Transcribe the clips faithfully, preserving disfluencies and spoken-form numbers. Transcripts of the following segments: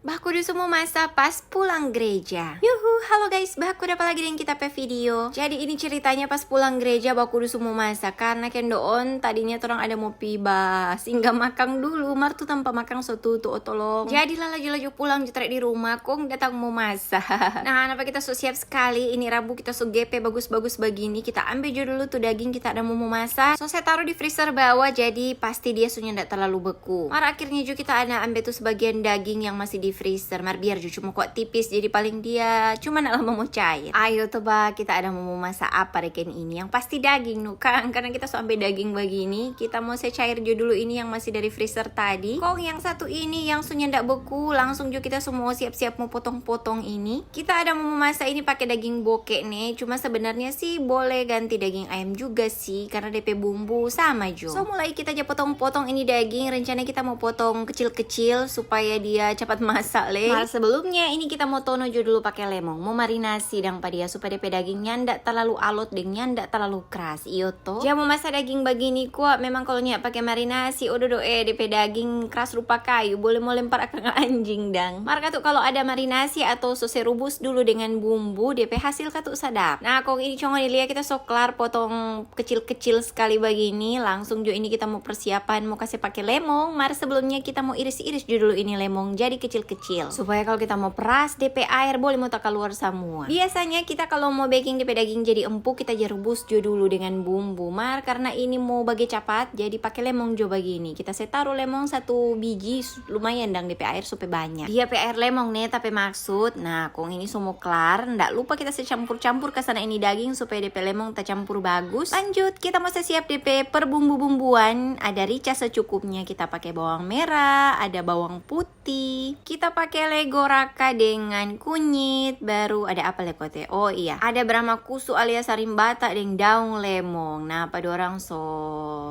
Baku du su mo masa pas pulang gereja. Yuhu, halo guys, baku dapa lagi deng kita pe video. Jadi ini ceritanya pas pulang gereja baku du su mo masa karena kendoon tadinya torang ada mo pi ba singgah makang dulu, mar tu tampa makang so tutu, oh tolong. Jadi la laju-laju pulang jo tare di rumah, kong datang mo masa. Nah, napa kita so siap skali, ini rabu kita so gepe bagus-bagus bagini, kita ambe jo dulu tu daging kita ada mo mo masa. So se taru di freezer bawa, jadi pasti dia so nyanda talalu beku. Mar akhirnya jo kita ada ambe tu sebagian daging yang masih di freezer, mar biar jo cuma kwa tipis, jadi paling dia cuma nak lama mo cair. Ayo to ba, kita ada mo mo masa apa reken ini, yang pasti daging no kang, karena kita so ambe daging bagini, kita mo se cair jo dulu ini yang masih dari freezer tadi. Kong yang satu ini yang so nyanda beku, langsung jo kita so mo siap-siap mo potong-potong ini. Kita ada mo masa ini pake daging boke ne, cuma sebenarnya sih boleh ganti daging ayam juga sih, karena depe bumbu sama jo. So mulai kita ja potong-potong ini daging, rencana kita mo potong kecil-kecil supaya dia capat masak le. Mar sebelumnya ini kita mo tono jo dulu pake lemong, mo marinasi dang pa dia supaya depe daging nyanda talalu alot deng nyanda talalu kras, iyo to. Ja mo masa daging bagini kwa, memang kalo nya pake marinasi, ododo eh, depe daging kras rupa kayu, boleh mo lempar akang anjing dang. Mar katu kalo ada marinasi atau so se rubus dulu dengan bumbu, depe hasil katu sadap. Nah, kong ini co ngoni lia kita so klar potong kecil-kecil skali bagini, langsung jo ini kita mo persiapan mo kase pake lemong. Mar sebelumnya kita mo iris-iris jo dulu ini lemong jadi kecil-kecil, supaya kalo kita mo peras, depe aer boleh mo takaluar samua. Biasanya kita kalo mo beking depe daging jadi empuk, kita ja rubus jo dulu dengan bumbu. Mar karna ini mo bage capat, jadi pake lemong jo bagini. Kita se taru lemong satu biji, su-, lumayan dang depe aer so pe banya. Dia pe aer lemong ne, ta pe maksud. Nah, kong ini so mo klar, nda lupa kita se campur-campur ka sana ini daging supaya depe lemong tacampur bagus. Lanjut, kita mo se siap depe perbumbu-bumbuan. Ada rica secukupnya, kita pake bawang merah, ada bawang putih, kita pake lei goraka dengan kunyit, baru ada apa le kote? Oh iya, ada brama kusu alias sarimbata deng daong lemong. Nah, pa dorang so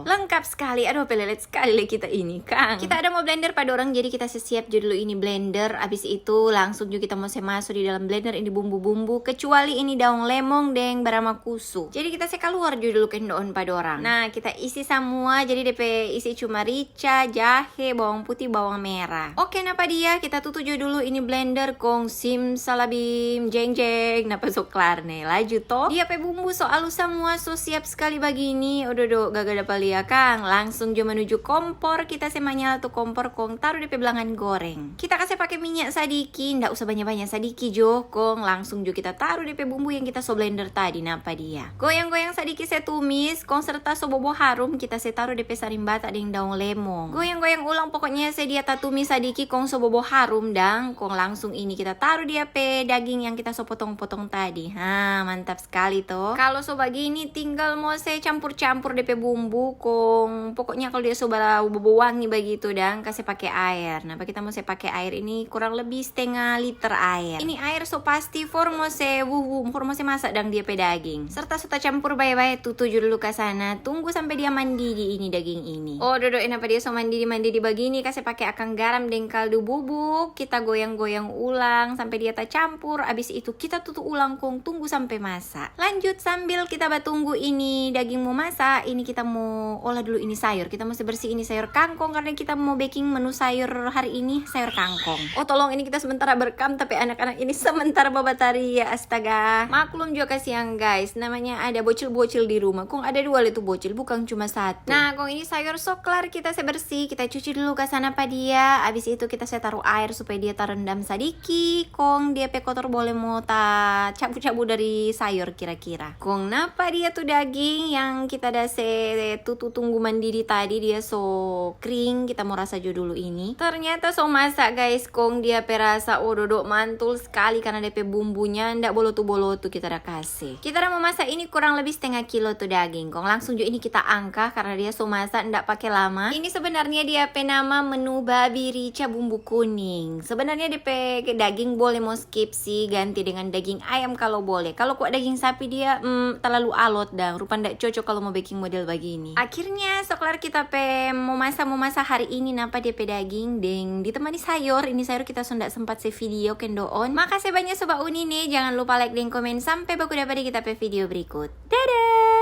lengkap skali. Aduh, pelelet skali le kita ini, kang. Kita ada mo blender pa dorang, jadi kita se siap jo dulu ini blender. Abis itu langsung jo kita mo se maso di dalam blender ini bumbu-bumbu, kecuali ini daong lemong deng brama kusu. Jadi kita se kaluar jo dulu kendoon pa dorang. Nah, kita isi samua, jadi depe isi cuma rica, jahe, bawang putih, bawang merah. Oke, napa dia, kita tutu jo dulu ini blender, kong simsalabim, jeng jeng, napa so klar ne. Laju to. Dia pe bumbu so alus samua, so siap skali bagini. Ododo, gaga dapa lia kang. Langsung jo menuju kompor, kita se manyala tu kompor, kong taru depe blangan goreng. Kita kase pake minya sadiki, nda usah banya-banya, sadiki jo, kong langsung jo kita taru depe bumbu yang kita so blender tadi, napa dia. Goyang-goyang sadiki se tumis, kong serta so bobo harum, kita se taru depe sarimbata deng daong lemong. Goyang-goyang ulang, pokoknya se dia tatumis sadiki kong so bobo harum dang, kong langsung ini kita taru dia pe daging yang kita so potong-potong tadi. Ha, mantap skali to. Kalo so bagini, tinggal mo se campur-campur depe bumbu, kong pokoknya kalo dia so ba-, bobo wangi bagitu dang, kase pake aer. Napa kita mo se pake aer ini kurang lebih stenga liter aer. Ini aer so pasti for mo se wuwu, for mo se masa dang dia pe daging. Serta so tacampur bae-bae, tutu jo dulu ka sana, tunggu sampe dia mandidi ini daging ini. Oh, dodo, napa dia so mandidi-mandidi bagini, kase pake akang garam deng kaldu bubuk, kita goyang-goyang ulang sampe dia tacampur, abis itu kita tutu ulang kong tunggu sampe masa. Lanjut, sambil kita batunggu ini daging mo masa, ini kita mo olah dulu ini sayur. Kita mo se bersih ini sayur kangkong karna kita mo beking menu sayur hari ini, sayur kangkong. Oh, tolong, ini kita sementara berekam, tapi anak-anak ini sementara babataria, astaga. Maklum jua kasiang, guys, namanya ada bocil-bocil di rumah. Kong ada dua le tu bocil, bukang cuma satu. Nah, kong ini sayur so klar kita se bersih, kita cuci dulu ka sana pa dia. Abis itu kita se taru aer supaya dia tarendam sadiki, kong dia pe kotor boleh mo ta cabu-cabu dari sayur kira-kira. Kong napa dia tu daging yang kita da se tutu tunggu mandidi tadi, dia so kring, kita mo rasa jo dulu ini. Ternyata so masa, guys, kong dia pe rasa, oh, dodo, mantul skali karna dia pe bumbunya nda bolotu-bolotu kita da kase. Kita da mo masa ini kurang lebih stenga kilo tu daging, kong langsung jo ini kita angka karna dia so masa nda pake lama. Ini sebenarnya dia pe nama menu babi rica bumbu kuning. Sebenarnya dia pe daging boleh mo skip sih, ganti dengan daging ayam kalo boleh. Kalo kwa daging sapi dia, mm, talalu alot dang, rupa nda cocok kalo mo beking model bagini. Akhirnya, so klar kita pe mo masa, mo masa hari ini, napa dia pe daging deng ditemani sayor. Ini sayor kita so nda sempat se video kendoon. Makase banya Sobat Uni ne, jangan lupa like deng komen. Sampe baku dapa di kita pe video berikut. Dadah!